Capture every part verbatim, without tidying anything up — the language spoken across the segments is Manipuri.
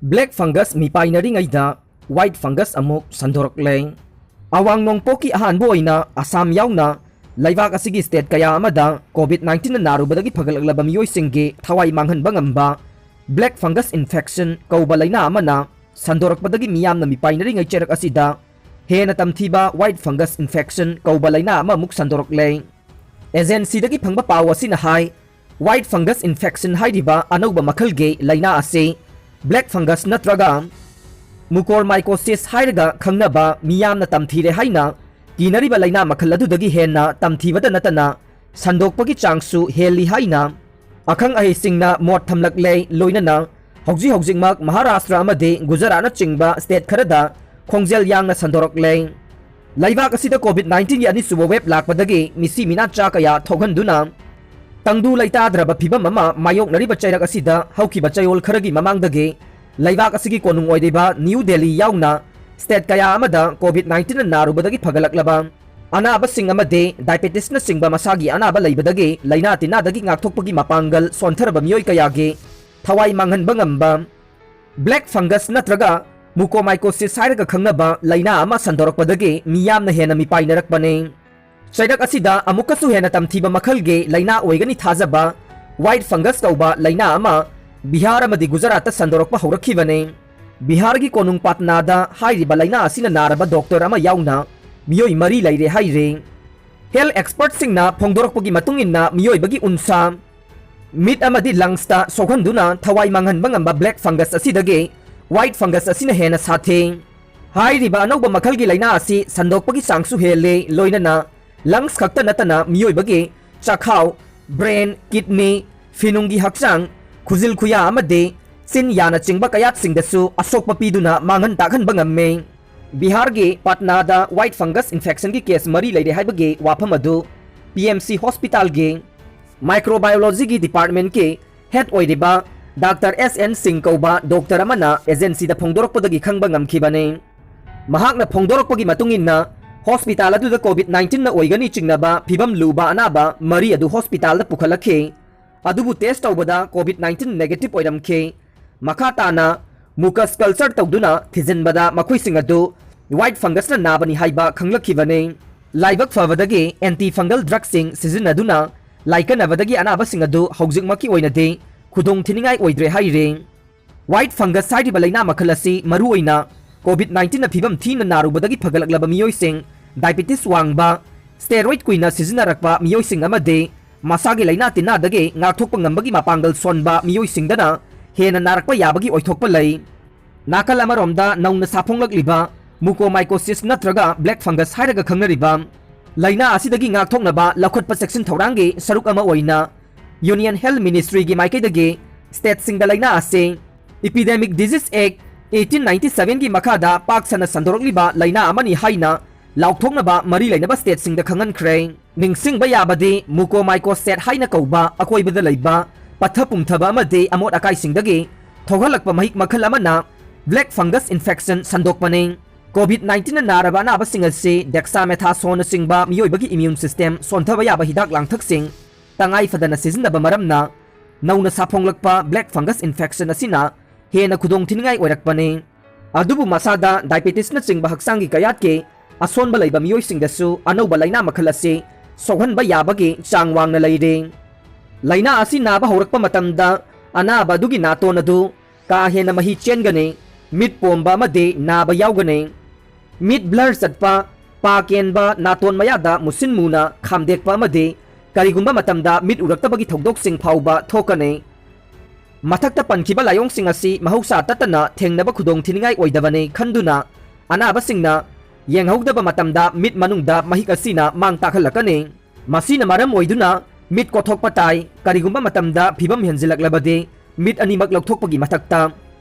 Black fungus ꯃꯤꯄꯥꯏꯅꯔꯤꯉꯩꯗ white fungus ꯑꯃꯨꯛ ꯁꯟꯗꯣꯔꯛꯂꯦ꯫ ꯑꯋꯥꯡ ꯅꯣꯡꯄꯣꯛꯀꯤ ꯑꯍꯥꯟꯕ ꯑꯣꯏꯅ ꯑꯁꯥꯝ ꯌꯥꯎꯅ ꯂꯩꯕꯥꯛ ꯑꯁꯤꯒꯤ state ꯀꯌꯥ ꯑꯃꯗ COVID nineteen ꯅꯥꯔꯨꯕꯗꯒꯤ ꯐꯒꯠꯂꯛꯂꯕ ꯃꯤꯑꯣꯏꯁꯤꯡꯒꯤ ꯊꯋꯥꯏ ꯃꯥꯡꯍꯟꯕ ꯉꯝꯕ black fungus infection ꯀꯧꯕ ꯂꯩꯅꯥ ꯑꯃꯅ ꯁꯟꯗꯣꯔꯛꯄꯗꯒꯤ ꯃꯤꯌꯥꯝꯅ ꯃꯤꯄꯥꯏꯅꯔꯤꯉꯩ ꯆꯩꯔꯛ ꯑꯁꯤꯗ ꯍꯦꯟꯅ ꯇꯝꯊꯤꯕ white fungus infection ꯀꯧꯕ ꯂꯩꯅꯥ ꯑꯃꯃꯨꯛ ꯁꯟꯗꯣꯔꯛꯂꯦ꯫ Agencyꯗꯒꯤ ꯐꯪꯕ ꯄꯥꯎ ꯑꯁꯤꯅ ꯍꯥꯏ, white fungus infection ꯍꯥꯏꯔꯤꯕ ꯑꯅꯧꯕ ꯃꯈꯜꯒꯤ ꯂꯩꯅꯥ ꯑꯁꯤ black fungus ꯅꯠꯇ꯭ꯔꯒ Mucormycosis ꯍꯥꯏꯔꯒ ꯈꯪꯅꯕ ꯃꯤꯌꯥꯝꯅ ꯇꯝꯊꯤꯔꯦ ꯍꯥꯏꯅ ꯀꯤꯅꯔꯤꯕ ꯂꯩꯅꯥ ꯃꯈꯜ ꯑꯗꯨꯗꯒꯤ ꯍꯦꯟꯅ ꯇꯝꯊꯤꯕꯗ ꯅꯠꯇꯅ ꯁꯟꯗꯣꯛꯄꯒꯤ ꯆꯥꯡꯁꯨ ꯍꯦꯜꯂꯤ ꯍꯥꯏꯅ ꯑꯈꯪ ꯑꯍꯩꯁꯤꯡꯅ ꯃꯣꯠ ꯊꯝꯂꯛꯂꯦ꯫ ꯂꯣꯏꯅꯅ ꯍꯧꯖꯤꯛ ꯍꯧꯖꯤꯛꯃꯛ ꯃꯍꯥꯔꯥꯁꯇ꯭ꯔ ꯑꯃꯗꯤ ꯒꯨꯖꯔꯥꯠꯅꯆꯤꯡꯕ state ꯈꯔꯗ ꯈꯣꯡꯖꯦꯜ ꯌꯥꯡꯅ ꯁꯟꯗꯣꯔꯛꯂꯦ꯫ ꯂꯩꯕꯥꯛ ꯑꯁꯤꯗ COVID nineteenꯒꯤ ꯑꯅꯤꯁꯨꯕ wave ꯂꯥꯛꯄꯗꯒꯤ ꯃꯤꯁꯤ ꯃꯤꯅꯥ ꯆꯥ ꯀꯌꯥ ꯊꯣꯛꯍꯟꯗꯨꯅ ꯇꯪꯗꯨ ꯂꯩꯇꯥꯗ꯭ꯔꯕ ꯐꯤꯕꯝ ꯑꯃ ꯃꯥꯌꯣꯛꯅꯔꯤꯕ ꯆꯩꯔꯛ ꯑꯁꯤꯗ ꯍꯧꯈꯤꯕ ꯆꯌꯣꯜ ꯈꯔꯒꯤ ꯃꯃꯥꯡꯗꯒꯤ ꯂꯩꯕꯥꯛ ꯑꯁꯤꯒꯤ ꯀꯣꯅꯨꯡ ꯑꯣꯏꯔꯤꯕ ꯅ꯭ꯌꯨ ꯗꯦꯜꯂꯤ ꯌꯥꯎꯅ state ꯀꯌꯥ ꯑꯃꯗ COVID nineteenꯅ ꯅꯥꯔꯨꯕꯗꯒꯤ ꯐꯒꯠꯂꯛꯂꯕ ꯑꯅꯥꯕꯁꯤꯡ ꯑꯃꯗꯤ diabetesꯅꯆꯤꯡꯕ ꯃꯁꯥꯒꯤ ꯑꯅꯥꯕ ꯂꯩꯕꯗꯒꯤ ꯂꯩꯅꯥ ꯇꯤꯟꯅꯥꯗꯒꯤ ꯉꯥꯛꯊꯣꯛꯄꯒꯤ ꯃꯄꯥꯡꯒꯜ ꯁꯣꯟꯊꯔꯕ ꯃꯤꯑꯣꯏ ꯀꯌꯥꯒꯤ ꯊꯋꯥꯏ ꯃꯥꯡꯍꯟꯕ ꯉꯝꯕ black fungus ꯅꯠꯇ꯭ꯔꯒ Mucormycosis ꯍꯥꯏꯔꯒ ꯈꯪꯅꯕ ꯂꯩꯅꯥ ꯑꯃ ꯁꯟꯗꯣꯔꯛꯄꯗꯒꯤ ꯃꯤꯌꯥꯝꯅ ꯍꯦꯟꯅ ꯃꯤꯄꯥꯏꯅꯔꯛꯄꯅꯤ꯫ ꯆꯩꯔꯛ ꯑꯁꯤꯗ ꯑꯃꯨꯛꯀꯁꯨ ꯍꯦꯟꯅ ꯇꯝꯊꯤꯕ ꯃꯈꯜꯒꯤ ꯂꯩꯅꯥ ꯑꯣꯏꯒꯅꯤ ꯊꯥꯖꯕ white fungus ꯀꯧꯕ ꯂꯩꯅꯥ ꯑꯃ ꯕꯤꯍꯥꯔ ꯑꯃꯗꯤ ꯒꯨꯖꯔꯥꯠꯇ ꯁꯟꯗꯣꯔꯛꯄ ꯍꯧꯔꯛꯈꯤꯕꯅꯤ꯫ ꯕꯤꯍꯥꯔꯒꯤ ꯀꯣꯅꯨꯡ ꯄꯥꯠꯅꯥꯗ ꯍꯥꯏꯔꯤꯕ ꯂꯩꯅꯥ ꯑꯁꯤꯅ ꯅꯥꯔꯕ doctor ꯑꯃ ꯌꯥꯎꯅ ꯃꯤꯑꯣꯏ ꯃꯔꯤ ꯂꯩꯔꯦ ꯍꯥꯏꯔꯤ꯫ Health expertꯁꯤꯡꯅ ꯐꯣꯡꯗꯣꯔꯛꯄꯒꯤ ꯃꯇꯨꯡ ꯏꯟꯅ ꯃꯤꯑꯣꯏꯕꯒꯤ ꯎꯟꯁꯥ, ꯃꯤꯠ ꯑꯃꯗꯤ lungsꯇ ꯁꯣꯛꯍꯟꯗꯨꯅ ꯊꯋꯥꯏ ꯃꯥꯡꯍꯟꯕ ꯉꯝꯕ black fungus ꯑꯁꯤꯗꯒꯤ white fungus ꯑꯁꯤꯅ ꯍꯦꯟꯅ ꯁꯥꯊꯤ꯫ ꯍꯥꯏꯔꯤꯕ ꯑꯅꯧꯕ ꯃꯈꯜꯒꯤ ꯂꯩꯅꯥ ꯑꯁꯤ ꯁꯟꯗꯣꯛꯄꯒꯤ ꯆꯥꯡꯁꯨ ꯍꯦꯜꯂꯤ, ꯂꯣꯏꯅꯅ lungs ꯈꯛꯇ ꯅꯠꯇꯅ ꯃꯤꯑꯣꯏꯕꯒꯤ ꯆꯥꯈꯥꯎ, brain, kidney, ꯐꯤꯅꯨꯡꯒꯤ ꯍꯛꯆꯥꯡ, ꯈꯨꯖꯤꯜ ꯈꯨꯌꯥ ꯑꯃꯗꯤ ꯆꯤꯟ ꯌꯥꯅꯆꯤꯡꯕ ꯀꯌꯥꯠꯁꯤꯡꯗꯁꯨ ꯑꯁꯣꯛꯄ ꯄꯤꯗꯨꯅ ꯃꯥꯡꯍꯟ ꯇꯥꯛꯍꯟꯕ ꯉꯝꯃꯤ꯫ ꯕꯤꯍꯥꯔꯒꯤ ꯄꯠꯅꯥꯗ white fungus infectionꯒꯤ case ꯃꯔꯤ ꯂꯩꯔꯦ ꯍꯥꯏꯕꯒꯤ ꯋꯥꯐꯝ ꯑꯗꯨ P M C hospitalꯒꯤ microbiologyꯒꯤ departmentꯀꯤ head ꯑꯣꯏꯔꯤꯕ Doctor S N Singh ꯀꯧꯕ doctor ꯑꯃꯅ agencyꯗ ꯐꯣꯡꯗꯣꯔꯛꯄꯗꯒꯤ ꯈꯪꯕ ꯉꯝꯈꯤꯕꯅꯤ꯫ ꯃꯍꯥꯛꯅ ꯐꯣꯡꯗꯣꯔꯛꯄꯒꯤ ꯃꯇꯨꯡ ꯏꯟꯅ, hospital ꯑꯗꯨꯗ COVID nineteenꯅ ꯑꯣꯏꯒꯅꯤ ꯆꯤꯡꯅꯕ ꯐꯤꯚꯝ ꯂꯨꯕ ꯑꯅꯥꯕ ꯃꯔꯤ ꯑꯗꯨ hospitalꯗ ꯄꯨꯈꯠꯂꯛꯈꯤ꯫ ꯑꯗꯨꯕꯨ test ꯇꯧꯕꯗ COVID nineteen negative ꯑꯣꯏꯔꯝꯈꯤ꯫ ꯃꯈꯥ ꯇꯥꯅ Mucus culture ꯇꯧꯗꯨꯅ ꯊꯤꯖꯤꯟꯕꯗ ꯃꯈꯣꯏꯁꯤꯡ ꯑꯗꯨ white fungusꯅ ꯅꯥꯕꯅꯤ ꯍꯥꯏꯕ ꯈꯪꯂꯛꯈꯤꯕꯅꯤ꯫ ꯂꯥꯏꯕꯛ ꯐꯕꯗꯒꯤ anti fungal drugꯁꯤꯡ ꯁꯤꯖꯤꯟꯅꯗꯨꯅ ꯂꯥꯏꯀꯠꯅꯕꯗꯒꯤ ꯑꯅꯥꯕꯁꯤꯡ ꯑꯗꯨ ꯍꯧꯖꯤꯛꯃꯛꯀꯤ ꯑꯣꯏꯅꯗꯤ ꯈꯨꯗꯣꯡ ꯊꯤꯅꯤꯡꯉꯥꯏ ꯑꯣꯏꯗ꯭ꯔꯦ ꯍꯥꯏꯔꯤ꯫ White fungus ꯍꯥꯏꯔꯤꯕ ꯂꯩꯅꯥ ꯃꯈꯜ ꯑꯁꯤ ꯃꯔꯨꯑꯣꯏꯅ COVID nineteenꯅ ꯐꯤꯕꯝ ꯊꯤꯅ ꯅꯥꯔꯨꯕꯗꯒꯤ ꯐꯒꯠꯂꯛꯂꯕ ꯃꯤꯑꯣꯏꯁꯤꯡ, diabetes ꯋꯥꯡꯕ, steroid ꯀꯨꯏꯅ ꯁꯤꯖꯤꯟꯅꯔꯛꯄ ꯃꯤꯑꯣꯏꯁꯤꯡ ꯑꯃꯗꯤ ꯃꯁꯥꯒꯤ ꯂꯩꯅꯥ ꯇꯤꯟꯅꯥꯗꯒꯤ ꯉꯥꯛꯊꯣꯛꯄ ꯉꯝꯕꯒꯤ ꯃꯄꯥꯡꯒꯜ ꯁꯣꯟꯕ ꯃꯤꯑꯣꯏꯁꯤꯡꯗꯅ ꯍꯦꯟꯅ ꯅꯥꯔꯛꯄ ꯌꯥꯕꯒꯤ ꯑꯣꯏꯊꯣꯛꯄ ꯂꯩ꯫ ꯅꯥꯀꯜ ꯑꯃꯔꯣꯝꯗ ꯅꯧꯅ ꯁꯥꯐꯣꯡꯂꯛꯂꯤꯕ mucormycosis ꯅꯠꯇ꯭ꯔꯒ black fungus ꯍꯥꯏꯔꯒ ꯈꯪꯅꯔꯤꯕ ꯂꯩꯅꯥ ꯑꯁꯤꯗꯒꯤ ꯉꯥꯛꯊꯣꯛꯅꯕ ꯂꯧꯈꯠꯄ ꯆꯦꯛꯁꯤꯟ ꯊꯧꯔꯥꯡꯒꯤ ꯁꯔꯨꯛ ꯑꯃ ꯑꯣꯏꯅ Union Health Ministryꯒꯤ ꯃꯥꯏꯀꯩꯗꯒꯤ stateꯁꯤꯡꯗ ꯂꯩꯅꯥ ꯑꯁꯤ Epidemic Disease Act eighteen ninety sevenꯒꯤ ꯃꯈꯥꯗ ꯄꯥꯛ ꯁꯟꯅ ꯁꯟꯗꯣꯔꯛꯂꯤꯕ ꯂꯩꯅꯥ ꯑꯃꯅꯤ ꯍꯥꯏꯅ ꯂꯥꯎꯊꯣꯛꯅꯕ ꯃꯔꯤ ꯂꯩꯅꯕ stateꯁꯤꯡꯗ ꯈꯪꯍꯟꯈ꯭ꯔꯦ꯫ ꯅꯤꯡꯁꯤꯡꯕ ꯌꯥꯕꯗꯤ mucormycosis ꯍꯥꯏꯅ ꯀꯧꯕ ꯑꯀꯣꯏꯕꯗ ꯂꯩꯕ ꯄꯠꯊ ꯄꯨꯝꯊꯕ ꯑꯃꯗꯤ ꯑꯃꯣꯠ ꯑꯀꯥꯏꯁꯤꯡꯗꯒꯤ ꯊꯣꯛꯍꯜꯂꯛꯄ ꯃꯍꯤꯛ ꯃꯈꯜ ꯑꯃꯅ black fungus infection ꯁꯟꯗꯣꯛꯄꯅꯤ꯫ COVID nineteenꯅ ꯅꯥꯔꯕ ꯑꯅꯥꯕꯁꯤꯡ ꯑꯁꯤ dexamethasone ꯆꯤꯡꯕ ꯃꯤꯑꯣꯏꯕꯒꯤ immune system ꯁꯣꯟꯊꯕ ꯌꯥꯕ ꯍꯤꯗꯥꯛ ꯂꯥꯡꯊꯛꯁꯤꯡ ꯇꯉꯥꯏ ꯐꯗꯅ ꯁꯤꯖꯤꯟꯅꯕ ꯃꯔꯝꯅ ꯅꯧꯅ ꯁꯥꯐꯣꯡꯂꯛꯄ black fungus infection ꯑꯁꯤꯅ ꯍꯦꯟꯅ ꯈꯨꯗꯣꯡ ꯊꯤꯅꯤꯡꯉꯥꯏ ꯑꯣꯏꯔꯛꯄꯅꯤ꯫ ꯑꯗꯨꯕꯨ ꯃꯁꯥꯗ diabetesꯅꯆꯤꯡꯕ ꯍꯛꯆꯥꯡꯒꯤ ꯀꯌꯥꯠꯀꯤ ꯑꯁꯣꯟꯕ ꯂꯩꯕ ꯃꯤꯑꯣꯏꯁꯤꯡꯗꯁꯨ ꯑꯅꯧꯕ ꯂꯩꯅꯥ ꯃꯈꯜ ꯑꯁꯤ ꯁꯣꯛꯍꯟꯕ ꯌꯥꯕꯒꯤ ꯆꯥꯡ ꯋꯥꯡꯅ ꯂꯩꯔꯤ꯫ ꯂꯩꯅꯥ ꯑꯁꯤ ꯅꯥꯕ ꯍꯧꯔꯛꯄ ꯃꯇꯝꯗ ꯑꯅꯥꯕ ꯑꯗꯨꯒꯤ ꯅꯥꯇꯣꯟ ꯑꯗꯨ ꯀꯥ ꯍꯦꯟꯅ ꯃꯍꯤ ꯆꯦꯟꯒꯅꯤ, ꯃꯤꯠ ꯄꯣꯝꯕ ꯑꯃꯗꯤ ꯅꯥꯕ ꯌꯥꯎꯒꯅꯤ꯫ ꯃꯤꯠ blur ꯆꯠꯄ, ꯄꯥ ꯀꯦꯟꯕ, ꯅꯥꯇꯣꯟ ꯃꯌꯥꯗ ꯃꯨꯁꯤꯟ ꯃꯨꯅ ꯈꯥꯝꯗꯦꯛꯄ ꯑꯃꯗꯤ ꯀꯔꯤꯒꯨꯝꯕ ꯃꯇꯝꯗ ꯃꯤꯠ ꯎꯔꯛꯇꯕꯒꯤ ꯊꯧꯗꯣꯛꯁꯤꯡ ꯐꯥꯎꯕ ꯊꯣꯛꯀꯅꯤ꯫ ꯃꯊꯛꯇ ꯄꯟꯈꯤꯕ ꯂꯥꯏꯑꯣꯡꯁꯤꯡ ꯑꯁꯤ ꯃꯍꯧꯁꯥ ꯇꯠꯇꯅ ꯊꯦꯡꯅꯕ ꯈꯨꯗꯣꯡ ꯊꯤꯅꯤꯡꯉꯥꯏ ꯑꯣꯏꯗꯕꯅꯤ ꯈꯟꯗꯨꯅ ꯑꯅꯥꯕꯁꯤꯡꯅ ꯌꯦꯡꯍꯧꯗꯕ ꯃꯇꯝꯗ ꯃꯤꯠ ꯃꯅꯨꯡꯗ ꯃꯍꯤꯛ ꯑꯁꯤꯅ ꯃꯥꯡ ꯇꯥꯛꯍꯜꯂꯛꯀꯅꯤ꯫ ꯃꯁꯤꯅ ꯃꯔꯝ ꯑꯣꯏꯗꯨꯅ ꯃꯤꯠ ꯀꯣꯊꯣꯛꯄ ꯇꯥꯏ꯫ ꯀꯔꯤꯒꯨꯝꯕ ꯃꯇꯝꯗ ꯐꯤꯕꯝ ꯍꯦꯟꯖꯤꯜꯂꯛꯂꯕꯗꯤ ꯃꯤꯠ ꯑꯅꯤꯃꯛ ꯂꯧꯊꯣꯛꯄꯒꯤ ꯃꯊꯛꯇ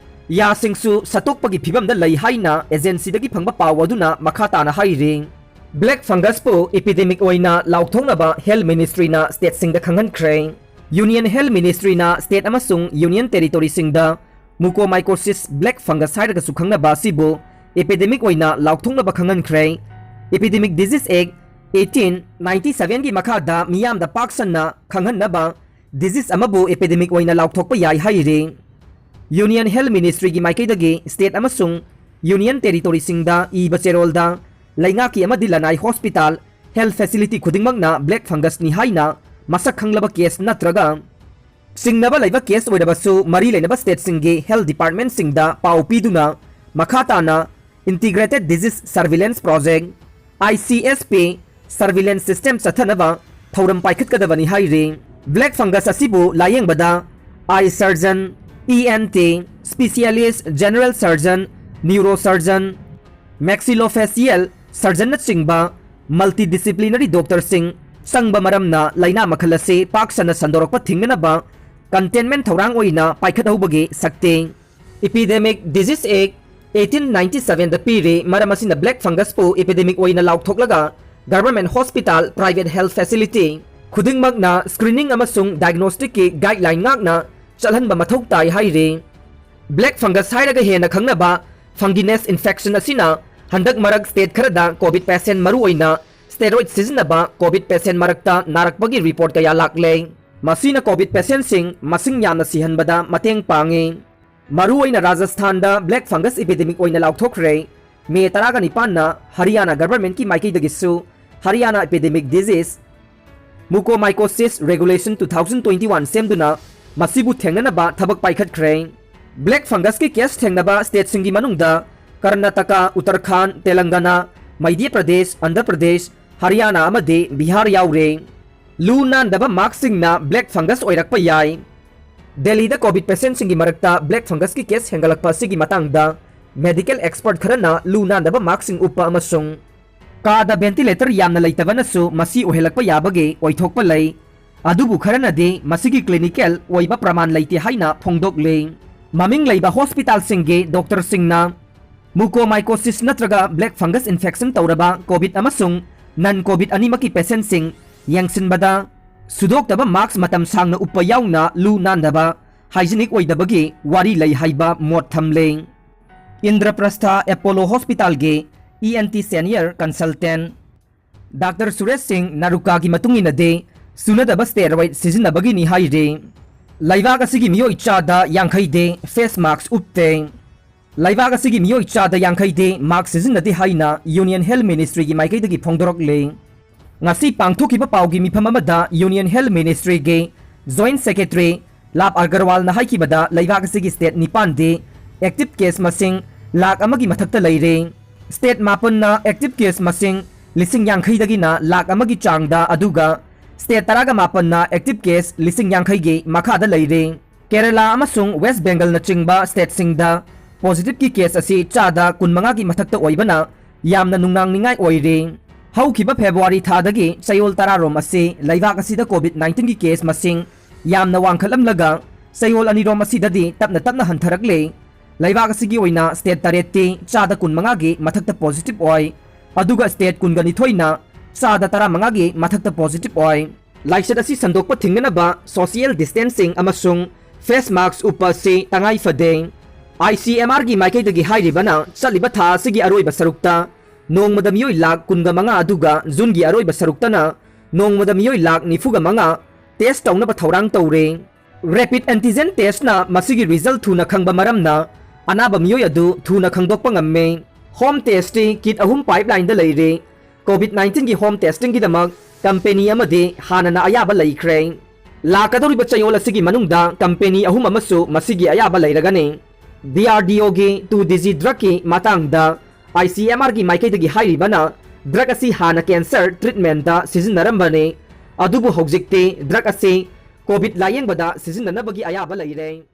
ꯌꯥꯁꯤꯡꯁꯨ ꯁꯠꯇꯣꯛꯄꯒꯤ ꯐꯤꯕꯝꯗ ꯂꯩ ꯍꯥꯏꯅ agencyꯗꯒꯤ ꯐꯪꯕ ꯄꯥꯎ ꯑꯗꯨꯅ ꯃꯈꯥ ꯇꯥꯅ ꯍꯥꯏꯔꯤ꯫ Black fungusꯄꯨ epidemic ꯑꯣꯏꯅ ꯂꯥꯎꯊꯣꯛꯅꯕ Health Ministryꯅ stateꯁꯤꯡꯗ ꯈꯪꯍꯟꯈ꯭ꯔꯦ꯫ Union Health Ministryꯅ state ꯑꯃꯁꯨꯡ union territoryꯁꯤꯡꯗ mucormycosis black fungus ꯍꯥꯏꯔꯒꯁꯨ ꯈꯪꯅꯕ ꯑꯁꯤꯕꯨ epidemic ꯑꯣꯏꯅ ꯂꯥꯎꯊꯣꯛꯅꯕ ꯈꯪꯍꯟꯈ꯭ꯔꯦ꯫ Epidemic Disease Act eighteen ninety sevenꯒꯤ ꯃꯈꯥꯗ ꯃꯤꯌꯥꯝꯗ ꯄꯥꯛ ꯁꯟꯅ ꯈꯪꯍꯟꯅꯕ disease ꯑꯃꯕꯨ epidemic ꯑꯣꯏꯅ ꯂꯥꯎꯊꯣꯛꯄ ꯌꯥꯏ ꯍꯥꯏꯔꯤ꯫ Union Health Ministryꯒꯤ ꯃꯥꯏꯀꯩꯗꯒꯤ state ꯑꯃꯁꯨꯡ union territoryꯁꯤꯡꯗ ꯏꯕ ꯆꯦꯔꯣꯜꯗ ꯂꯩꯉꯥꯛꯀꯤ ꯑꯃꯗꯤ ꯂꯅꯥꯏ hospital, health facility ꯈꯨꯗꯤꯡꯃꯛꯅ black fungusꯅꯤ ꯍꯥꯏꯅ ꯃꯁꯛ ꯈꯪꯂꯕ case ꯅꯠꯇ꯭ꯔꯒ ꯆꯤꯡꯅꯕ ꯂꯩꯕ case ꯑꯣꯏꯔꯕꯁꯨ ꯃꯔꯤ ꯂꯩꯅꯕ stateꯁꯤꯡꯒꯤ health departmentꯁꯤꯡꯗ ꯄꯥꯎ ꯄꯤꯗꯨꯅ ꯃꯈꯥ ꯇꯥꯅ Integrated Disease Surveillance Project, ICSP, surveillance system ꯆꯠꯊꯅꯕ ꯊꯧꯔꯝ ꯄꯥꯏꯈꯠꯀꯗꯕꯅꯤ ꯍꯥꯏꯔꯤ꯫ Black fungus ꯑꯁꯤꯕꯨ ꯂꯥꯌꯦꯡꯕꯗ eye surgeon, ENT, specialist general surgeon, neurosurgeon, maxillofacial surgeonꯅꯆꯤꯡꯕ multidisciplinary doctorꯁꯤꯡ ꯆꯪꯕ ꯃꯔꯝꯅ ꯂꯥꯏꯅꯥ ꯃꯈꯜ ꯑꯁꯤ ꯄꯥꯛ ꯁꯟꯅ ꯁꯟꯗꯣꯔꯛꯄ ꯊꯤꯡꯅꯅꯕ containment ꯊꯧꯔꯥꯡ ꯑꯣꯏꯅ ꯄꯥꯏꯈꯠꯍꯧꯕꯒꯤ ꯁꯛꯇꯤ꯫ Epidemic Disease Act eighteen ninety sevenꯗ ꯄꯤꯔꯤ꯫ ꯃꯔꯝ ꯑꯁꯤꯅ black fungusꯄꯨ epidemic ꯑꯣꯏꯅ ꯂꯥꯎꯊꯣꯛꯂꯒ government hospital, private health facility ꯈꯨꯗꯤꯡꯃꯛꯅ screening ꯑꯃꯁꯨꯡ diagnosticꯀꯤ guideline ꯉꯥꯛꯅ ꯆꯠꯍꯟꯕ ꯃꯊꯧ ꯇꯥꯏ ꯍꯥꯏꯔꯤ꯫ Black fungus ꯍꯥꯏꯔꯒ ꯍꯦꯟꯅ ꯈꯪꯅꯕ funginess infection ꯑꯁꯤꯅ ꯍꯟꯗꯛ ꯃꯔꯛ state ꯈꯔꯗ COVID patient, ꯃꯔꯨꯑꯣꯏꯅ steroid ꯁꯤꯖꯤꯟꯅꯕ COVID patient ꯃꯔꯛꯇ ꯅꯥꯔꯛꯄꯒꯤ report ꯀꯌꯥ ꯂꯥꯛꯂꯦ꯫ ꯃꯁꯤꯅ COVID patientꯁꯤꯡ ꯃꯁꯤꯡ ꯌꯥꯝꯅ ꯁꯤꯍꯟꯕꯗ ꯃꯇꯦꯡ ꯄꯥꯡꯉꯤ꯫ ꯃꯔꯨꯑꯣꯏꯅ ꯔꯥꯖꯁꯊꯥꯟꯗ black fungus epidemic ꯑꯣꯏꯅ ꯂꯥꯎꯊꯣꯛꯈ꯭ꯔꯦ꯫ ꯃꯦ ꯇꯔꯥꯒ ꯅꯤꯄꯥꯟꯅ ꯍꯔꯤꯌꯥꯅꯥ governmentꯀꯤ ꯃꯥꯏꯀꯩꯗꯒꯤꯁꯨ Haryana Epidemic Disease Mucormycosis Regulation two thousand twenty-one ꯁꯦꯝꯗꯨꯅ ꯃꯁꯤꯕꯨ ꯊꯦꯡꯅꯅꯕ ꯊꯕꯛ ꯄꯥꯏꯈꯠꯈ꯭ꯔꯦ꯫ Black fungusꯀꯤ case ꯊꯦꯡꯅꯕ stateꯁꯤꯡꯒꯤ ꯃꯅꯨꯡꯗ ꯀꯔꯅꯥꯇꯀꯥ, ꯎꯠꯇꯔꯈꯥꯟ, ꯇꯦꯂꯪꯒꯥꯅꯥ, ꯃꯙ꯭ꯌ ꯄ꯭ꯔꯗꯦꯁ, ꯑꯟꯙ꯭ꯔ ꯄ꯭ꯔꯗꯦꯁ, ꯍꯔꯤꯌꯥꯅꯥ ꯑꯃꯗꯤ ꯕꯤꯍꯥꯔ ꯌꯥꯎꯔꯦ꯫ ꯂꯨ ꯅꯥꯟꯗꯕ maskꯁꯤꯡꯅ black fungus ꯑꯣꯏꯔꯛꯄ ꯌꯥꯏ꯫ ꯗꯦꯜꯂꯤꯗ COVID patientꯁꯤꯡꯒꯤ ꯃꯔꯛꯇ black fungusꯀꯤ case ꯍꯦꯟꯒꯠꯂꯛꯄ ꯑꯁꯤꯒꯤ ꯃꯇꯥꯡꯗ medical expert ꯈꯔꯅ ꯂꯨ ꯅꯥꯟꯗꯕ maskꯁꯤꯡ ꯎꯞꯄ ꯑꯃꯁꯨꯡ ꯀꯥꯗ ventilator ꯌꯥꯝꯅ ꯂꯩꯇꯕꯅꯁꯨ ꯃꯁꯤ ꯑꯣꯏꯍꯜꯂꯛꯄ ꯌꯥꯕꯒꯤ ꯑꯣꯏꯊꯣꯛꯄ ꯂꯩ꯫ ꯑꯗꯨꯕꯨ ꯈꯔꯅꯗꯤ ꯃꯁꯤꯒꯤ clinical ꯑꯣꯏꯕ ꯄ꯭ꯔꯃꯥꯟ ꯂꯩꯇꯦ ꯍꯥꯏꯅ ꯐꯣꯡꯗꯣꯛꯂꯤ꯫ ꯃꯃꯤꯡ ꯂꯩꯕ hospitalꯁꯤꯡꯒꯤ doctorꯁꯤꯡꯅ mucormycosis ꯅꯠꯇ꯭ꯔꯒ black fungus infection ꯇꯧꯔꯕ COVID ꯑꯃꯁꯨꯡ non COVID ꯑꯅꯤꯃꯛꯀꯤ patientꯁꯤꯡ ꯌꯦꯡꯁꯤꯟꯕꯗ ꯁꯨꯗꯣꯛꯇꯕ mask ꯃꯇꯝ ꯁꯥꯡꯅ ꯎꯞꯄ ꯌꯥꯎꯅ ꯂꯨ ꯅꯥꯟꯗꯕ, hygienic ꯑꯣꯏꯗꯕꯒꯤ ꯋꯥꯔꯤ ꯂꯩ ꯍꯥꯏꯕ ꯃꯣꯠ ꯊꯝꯂꯦ꯫ ꯏꯟꯗ꯭ꯔꯄ꯭ꯔꯁꯊ Apollo Hospitalꯒꯤ ENT senior consultant Doctor Suresh ꯁꯤꯡ ꯅꯥꯔꯨꯀꯥꯒꯤ ꯃꯇꯨꯡ ꯏꯟꯅꯗꯤ ꯆꯨꯅꯗꯕ steroid ꯁꯤꯖꯤꯟꯅꯕꯒꯤꯅꯤ ꯍꯥꯏꯔꯤ꯫ ꯂꯩꯕꯥꯛ ꯑꯁꯤꯒꯤ ꯃꯤꯑꯣꯏ ꯆꯥꯗ ꯌꯥꯡꯈꯩꯗꯤ face mask ꯎꯞꯇꯦ꯫ ꯂꯩꯕꯥꯛ ꯑꯁꯤꯒꯤ ꯃꯤꯑꯣꯏ ꯆꯥꯗ ꯌꯥꯡꯈꯩꯗꯤ mask ꯁꯤꯖꯤꯟꯅꯗꯦ ꯍꯥꯏꯅ Union Health Ministry ꯒꯤ ꯃꯥꯏꯀꯩꯗꯒꯤ ꯐꯣꯡꯗꯣꯔꯛꯂꯤ꯫ ꯉꯁꯤ ꯄꯥꯡꯊꯣꯛꯈꯤꯕ ꯄꯥꯎꯒꯤ ꯃꯤꯐꯝ ꯑꯃꯗ Union Health Ministry ꯒꯤ Joint Secretary Love Agarwal ꯅ ꯍꯥꯏꯈꯤꯕꯗ, ꯂꯩꯕꯥꯛ ꯑꯁꯤꯒꯤ state ꯅꯤꯄꯥꯟꯗꯤ active case ꯃꯁꯤꯡ ꯂꯥꯈ ꯑꯃꯒꯤ ꯃꯊꯛꯇ ꯂꯩꯔꯦ꯫ State ꯃꯥꯄꯟꯅ active case ꯃꯁꯤꯡ ꯂꯤꯁꯤꯡ ꯌꯥꯡꯈꯩꯗꯒꯤꯅ ꯂꯥꯈ ꯑꯃꯒꯤ ꯆꯥꯡꯗ, ꯑꯗꯨꯒ state ꯇꯔꯥꯒ ꯃꯥꯄꯟꯅ active case ꯂꯤꯁꯤꯡ ꯌꯥꯡꯈꯩꯒꯤ ꯃꯈꯥꯗ ꯂꯩꯔꯦ꯫ ꯀꯦꯔꯂꯥ ꯑꯃꯁꯨꯡ West Bengal ꯅꯆꯤꯡꯕ state ꯁꯤꯡꯗ positive ꯀꯤ case ꯑꯁꯤ ꯆꯥꯗ ꯀꯨꯟꯃꯉꯥꯒꯤ ꯃꯊꯛꯇ ꯑꯣꯏꯕꯅ ꯌꯥꯝꯅ ꯅꯨꯡꯅꯥꯡꯅꯤꯡꯉꯥꯏ ꯑꯣꯏꯔꯦ꯫ ꯍꯧꯈꯤꯕ February ꯊꯥꯗꯒꯤ ꯆꯌꯣꯜ ꯇꯔꯥꯔꯣꯝ ꯑꯁꯤ ꯂꯩꯕꯥꯛ ꯑꯁꯤꯗ COVID nineteen ꯒꯤ case ꯃꯁꯤꯡ ꯌꯥꯝꯅ ꯋꯥꯡꯈꯠꯂꯝꯂꯒ, ꯆꯌꯣꯜ ꯑꯅꯤꯔꯣꯝ ꯑꯁꯤꯗꯗꯤ ꯇꯞꯅ ꯇꯞꯅ ꯍꯟꯊꯔꯛꯂꯦ꯫ ꯂꯩꯕꯥꯛ ꯑꯁꯤꯒꯤ ꯑꯣꯏꯅ state ꯇꯔꯦꯠꯇꯤ ꯆꯥꯗ ꯀꯨꯟꯃꯉꯥꯒꯤ ꯃꯊꯛꯇ positive ꯑꯣꯏ, ꯑꯗꯨꯒ state ꯀꯨꯟꯒ ꯅꯤꯊꯣꯏꯅ ꯆꯥꯗ ꯇꯔꯥꯃꯉꯥꯒꯤ ꯃꯊꯛꯇ positive ꯑꯣꯏ꯫ ꯂꯥꯏꯆꯠ ꯑꯁꯤ ꯁꯟꯗꯣꯛꯄ ꯊꯤꯡꯅꯅꯕ social distancing ꯑꯃꯁꯨꯡ face mask ꯎꯞꯄ ꯑꯁꯤ ꯇꯉꯥꯏ ꯐꯗꯦ꯫ I C M R ꯒꯤ ꯃꯥꯏꯀꯩꯗꯒꯤ ꯍꯥꯏꯔꯤꯕꯅ, ꯆꯠꯂꯤꯕ ꯊꯥ ꯑꯁꯤꯒꯤ ꯑꯔꯣꯏꯕ ꯁꯔꯨꯛꯇ ꯅꯣꯡꯃꯗ ꯃꯤꯑꯣꯏ ꯂꯥꯈ ꯀꯨꯟꯒ ꯃꯉꯥ, ꯑꯗꯨꯒ June ꯒꯤ ꯑꯔꯣꯏꯕ ꯁꯔꯨꯛꯇꯅ ꯅꯣꯡꯃꯗ ꯃꯤꯑꯣꯏ ꯂꯥꯈ ꯅꯤꯐꯨꯒ ꯃꯉꯥ test ꯇꯧꯅꯕ ꯊꯧꯔꯥꯡ ꯇꯧꯔꯦ꯫ Rapid antigen test ꯅ ꯃꯁꯤꯒꯤ result ꯊꯨꯅ ꯈꯪꯕ ꯃꯔꯝꯅ, ꯑꯅꯥꯕ ꯃꯤꯑꯣꯏ ꯑꯗꯨ ꯊꯨꯅ ꯈꯪꯗꯣꯛꯄ ꯉꯝꯃꯦ꯫ Home test ꯇꯤ kit ꯑꯍꯨꯝ pipeline ꯗ ꯂꯩꯔꯦ꯫ COVID nineteen ꯒꯤ home testing ꯒꯤꯗꯃꯛ company ꯑꯃꯗꯤ ꯍꯥꯟꯅꯅ ꯑꯌꯥꯕ ꯂꯩꯈ꯭ꯔꯦ꯫ ꯂꯥꯛꯀꯗꯧꯔꯤꯕ ꯆꯌꯣꯜ ꯑꯁꯤꯒꯤ ꯃꯅꯨꯡꯗ company ꯑꯍꯨꯝ ꯑꯃꯁꯨ ꯃꯁꯤꯒꯤ ꯑꯌꯥꯕ ꯂꯩꯔꯒꯅꯤ꯫ D R D O ꯒꯤ two D G drug ꯀꯤ ꯃꯇꯥꯡꯗ I C M R ꯒꯤ ꯃꯥꯏꯀꯩꯗꯒꯤ ꯍꯥꯏꯔꯤꯕꯅ, drug ꯑꯁꯤ ꯍꯥꯟꯅ cancer treatment ꯇ ꯁꯤꯖꯤꯟꯅꯔꯝꯕꯅꯤ, ꯑꯗꯨꯕꯨ ꯍꯧꯖꯤꯛꯇꯤ drug ꯑꯁꯤ COVID ꯂꯥꯌꯦꯡꯕꯗ ꯁꯤꯖꯤꯟꯅꯅꯕꯒꯤ ꯑꯌꯥꯕ ꯂꯩꯔꯦ꯫